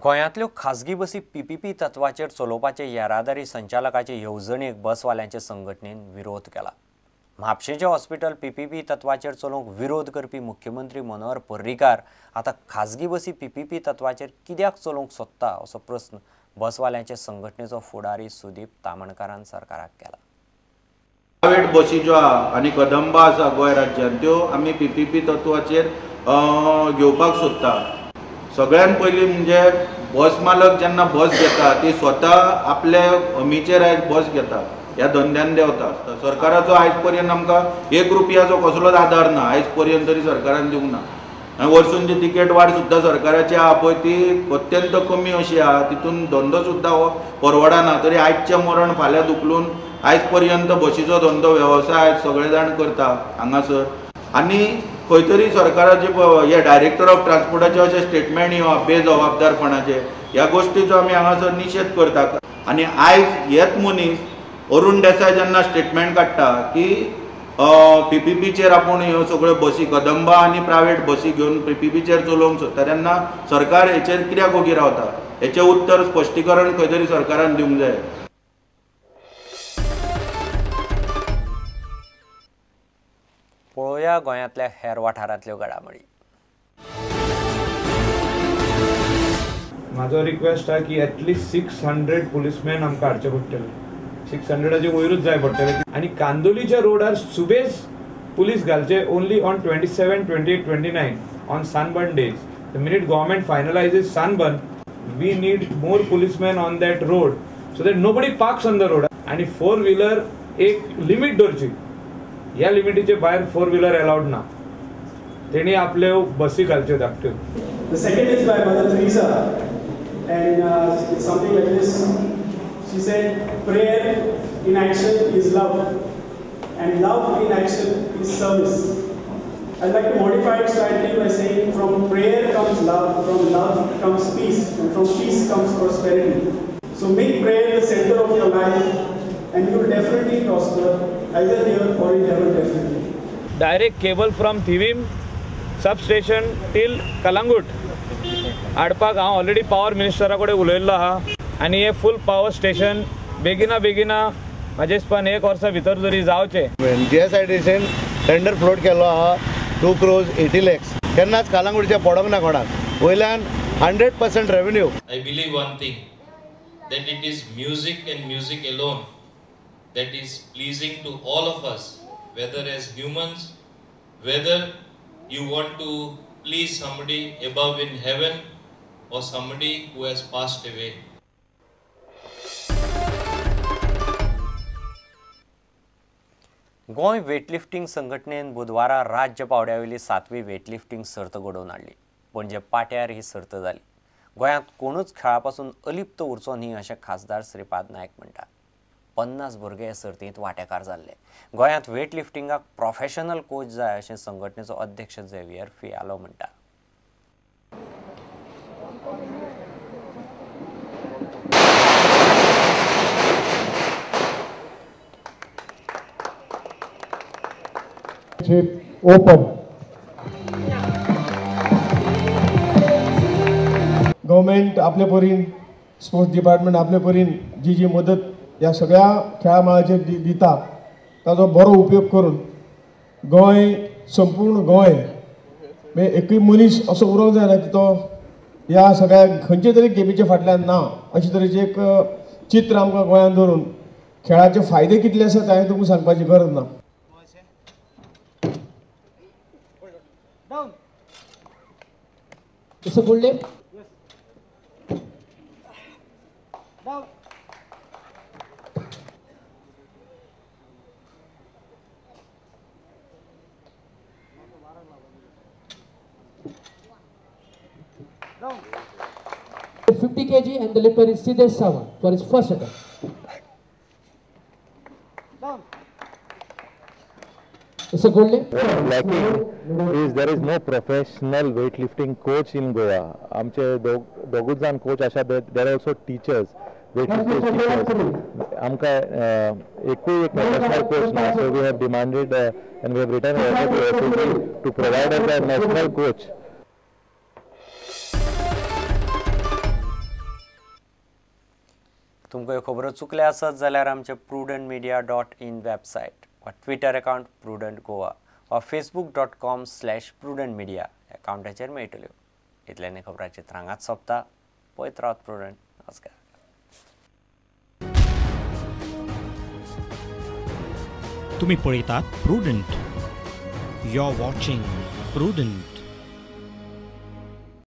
गोंयांतल्यो खाजगी बसी पीपीपी तत्वाचेर चलोवपाचे येरादारी संचालकाचे येवजणेक बसवाल्यांचे संघटनेन विरोध केला. म्हापशेंचें हॉस्पिटल पीपीपी तत्वाचेर चलोवंक विरोध करपी मुख्यमंत्री मनोहर पर्रीकार आतां खाजगी बसी पीपीपी तत्वाचेर कित्याक चलोवंक सोदता असो प्रस्न बसवाल्यांचे संघटनेचो फुडारी सुदीप तामणकारान सरकाराक केला. प्रायव्हेट बसी ज्यो आहा आनी कदंबा आसा गोंय राज्यांत त्यो आमी पीपीपी तत्वाचेर घेवपाक सोदता. सगळ्यान पयलीं म्हणजे बस मालक जेन्ना बस घेता ती स्वता आपल्या हमीचेर आयज बस घेता, ह्या धंद्यान देंवता. सरकाराचो आयज पर्यंत आमकां एक रुपयाचो कसलोच आदार ना, आयज पर्यंत तरी सरकारान दिवंक ना. आनी वर्सून जी तिकेट वाड सुद्दां सरकाराची आहा पळय ती अत्यंत कमी अशी आहा, तितून धंदो सुद्दां हो परवडना. तरी आयजचें मरण फाल्यां धुकलून आयज पर्यंत बशीचो धंदो वेवसाय आयज सगळे जाण करता हांगासर. आनी खंय तरी सरकाराचे हे डायरेक्टर ऑफ ट्रान्सपोर्टाचे अशें स्टेटमेंट येवप बेजबाबदारपणाचे, ह्या गोश्टीचो आमी हांगासर निशेध करतात. आनी आयज हेच मनीस अरुण देसाय जेन्ना स्टेटमेंट काडटा की पीपीपीचेर आपूण ह्यो सगळ्यो बसी कदंबा आनी प्रायवेट बसी घेवन पीपीपीचेर चलोवंक सोदता तेन्ना सरकार हेचेर कित्याक ओगी रावता, हेचें उत्तर स्पश्टीकरण खंय तरी सरकारान दिवंक जाय. पळोवया गोंयांतल्या हेर वाठारांतल्यो घडामोडी. म्हाजो रिक्वेस्ट आहा की एटलिस्ट 600 पुलीसमॅन आमकां हाडचे पडटले, 600 वयरूच जाय पडटले. आनी कांदोलीच्या रोडार सुबेज पुलीस घालचे only on 27, 28, 29 on sunburn days. The minute government finalizes sunburn, we need more policeman on that road so that nobody parks on the road. आनी फोर व्हिलर एक लिमीट दवरची, ह्या लिमिटीचे भायर फोर व्हिलर अलाउड ना, तेणी आपल्यो बसी घालच्यो धाकट्यो. The second is by Mother Teresa, and it's something like this. She said, prayer in action is love, and love in action is service. I'd like to modify it slightly by saying, from prayer comes love, from love comes peace, and from peace comes prosperity. So make prayer the center of your life, and you will definitely prosper, either here or in heaven, definitely. Direct cable from Thivim substation till Calangute हाडपाक हांव already power मिनिस्टरा कडेन उलयल्लो आहा. आनी हे फूल power station बेगिना बेगिना म्हाजे हिसपान एक वर्सा भितर जरी जावचें. जीएसआयडीसीन टेंडर फ्लोट केल्लो आहा 2 crores 80 lakhs. केन्नाच कालांगुटचें पडोंक ना कोणाक, वयल्यान 100% revenue. I believe one thing, that it is music and music alone that is pleasing to all of us, whether as humans, whether you want to please somebody above in heaven or somebody who has passed away. Goa weightlifting संघटनेन बुधवारा राज्य पावड्यावेली 7वी weightlifting सर्त घडोवन हाडली. पणजे पाट्यार ही सर्त जाली. गोंयांत कोणूच खेळा पासून अलिप्त उरचो न्ही अशें खासदार श्रीपाद नायक म्हणटात. 50 भुरगे हे सर्तींत वांटेकार जाल्ले. गोंयांत वेटलिफ्टिंगाक प्रोफेशनल कोच जाय अशें संघटनेचो अध्यक्ष झेवियर फियालो म्हणटा. ओपन गव्हर्मेंट आपले परीन, स्पोर्ट्स डिपार्टमेंट आपले परीन जी जी मदत ह्या सगळ्या खेळा मळाचेर दिता ताजो बरो उपयोग करून गोंय, संपूर्ण गोंय म्हणजे एकूय मनीस असो उरोंक जायना की तो ह्या सगळ्या खंयचे तरी गेमीच्या फाटल्यान ना, अशे तरेचें एक चित्र आमकां गोंयांत दवरून खेळाचे फायदे कितले आसा ते हांवें तुमकां सांगपाची गरज ना. It's a good lift. Yes. Down. Down. 50 kg and the lifter is Siddesh Sawant for his first attempt. Down. It's a good lift. What I'm lacking is there is no professional weightlifting coach in Goa. आमचे दोगूच जाण coach आसा, there are also teachers, weightlifting teachers. आमकां एकूय एक professional coach ना, so we have demanded and we have written a letter to SOG to provide us a national coach. तुमकां ह्यो खबरो चुकल्या आसत जाल्यार आमचे prudentmedia.in website वा ट्विटर अकावंट प्रुडंट गोवा वा facebook.com/prudentmedia अकावंटाचेर मेळटल्यो. इतल्यान खबरांचे हांगाच सोंपता. पळयत रावत प्रुडंट. नमस्कार. तुम्ही पळयतात Prudent. You are watching Prudent.